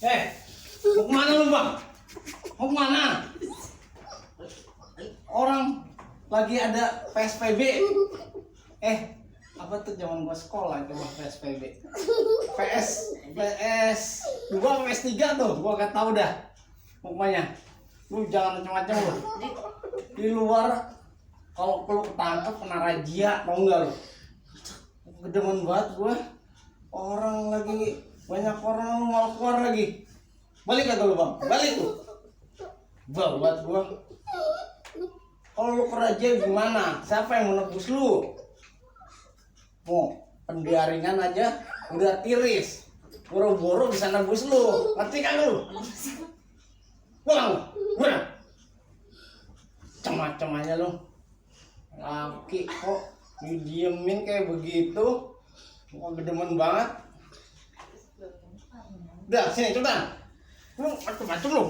Mau kemana lu bang? Mau kemana? Orang lagi ada PSBB. Apa tuh zaman gua sekolah itu PSBB? PS 2 PS 3 tuh, gua gak tahu dah. Pokoknya lu jangan macam-macam lu. Di luar kalau lu ketangkep kena razia, tau enggak lu? Kedemen banget gua. Orang lagi banyak orang lu mau keluar lagi. Balik kata lu bang, balik lu. Buat gua. Kalau lu ke razia gimana? Siapa yang menebus lu? Pendiaringan aja udah tiris, boro-boro bisa nebus lu, ngerti kan lu? Pulang, macam-macam aja lu. Laki kok didiemin kayak begitu, kok gedemen banget. Udah sini cepetan, lu macam-macam lu.